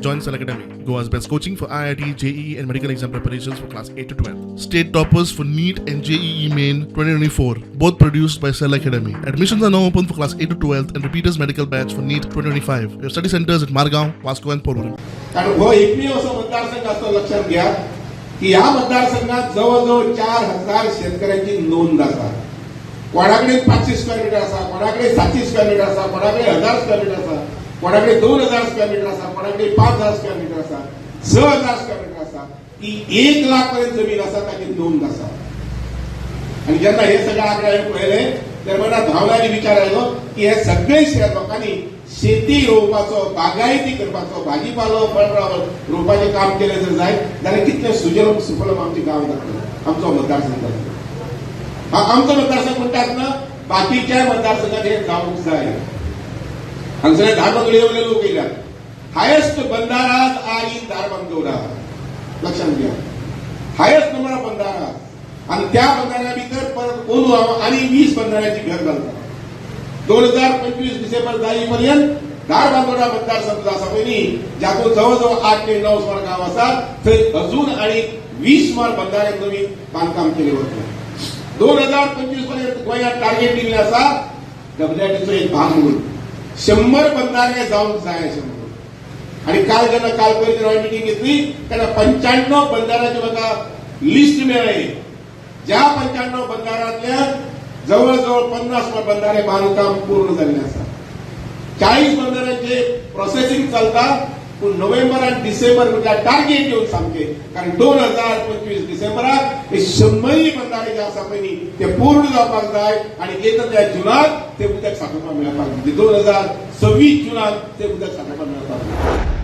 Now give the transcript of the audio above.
Join Cell Academy, Goa's best coaching for IIT, JEE, and medical exam preparations for class 8 to 12. State toppers for NEET and JEE Main 2024, both produced by Cell Academy. Admissions are now open for class 8 to 12 and repeaters medical batch for NEET 2025. We have study centers at Margaon, Vasco, and Porvorim. कारण हो एकमेव असो मतदारसंघ असतो, लक्षात घ्या की ह्या मतदारसंघात जवळजवळ 4000 शेतकऱ्यांची नोंद आसा. कोणाकडे 500 स्क्वेअर मीटर आसा, कोणाकडे 700 स्क्वेअर मीटर आसा, कोणाकडे 1000 स्क्वेअर मीटर आसा, कोणाकडे 2000 स्क्वेअर मीटर आसा, कोणाकडे 5000 स्क्वेअर मीटर आसा, 6000 स्क्वेअर मीटर आसा की 1 लाख पर्यंत जमीन आसा, ताची नोंद आसा. आणि जेन्ना हे सगळे आकडे हांवें पळयले तर मनात भावनांनी विचार आयलो की हे सगळे लोकांनी शेती रोवपाचो, बागायती करपाचो, भाजीपालो, फळफळावळ रोवपाचें काम केलें जर जायत जाल्यार कितलें सुजलम सुफलम आमचें गांव जातलें, आमचो मतदारसंघ जातलो. आमचो मतदारसंघ म्हणटा आसतना बाकीच्या मतदारसंघात हे जावंक जाय. हांगसर धारबांदोडे वयले लोक येयल्यात. Highest bandharas are in Dharbandora. लक्षात घ्या, हायस्ट नंबर ऑफ बंधारा. आणि त्या बंधाऱ्या भितर परत अंदू हांव आनी 20 बंधाऱ्याची घर घालता. 2025 डिसेंबर जाई पर्यंत धारबांदोडा मतदारसंघ जो आसा पळय न्ही, जातूंत जवळ जवळ 8 ते 9 सुमार गांव आसा, थंय अजून आनी 20 सुमार बंधारे नवीन बांदकाम केले वतले. 2025 पर्यंत गोंयांत टार्गेट दिल्लें आसा, डब्ल्यूआयटीचो एक भाग म्हणून 100 बंधारे जावंक जाय अशें म्हणून. आणि काल जेन्ना, काल पयर जेन्ना हांवें मिटींग घेतली तेन्ना 95 बंधाऱ्याची म्हाका लिस्ट मेळ्ळी. ज्या 95 बंधाऱ्यांतल्यान जवळ जवळ 50 बंधारे बांदकाम पूर्ण जाल्लें आसा, 40 बंधाऱ्यांचे प्रोसेसिंग चलता. पूण नोव्हेंबर आनी डिसेंबर म्हटल्यार टार्गेट घेवन सामके, कारण 2025 डिसेंबराक हे 100 बंधारे जे आसा पळय न्ही, ते पूर्ण जावपाक जाय आणि येता त्या जुनाक ते उदक सांठोवपाक मेळपाक जाय. 2026 जुनाक ते उदक सांठोवपाक मेळपाक जाय.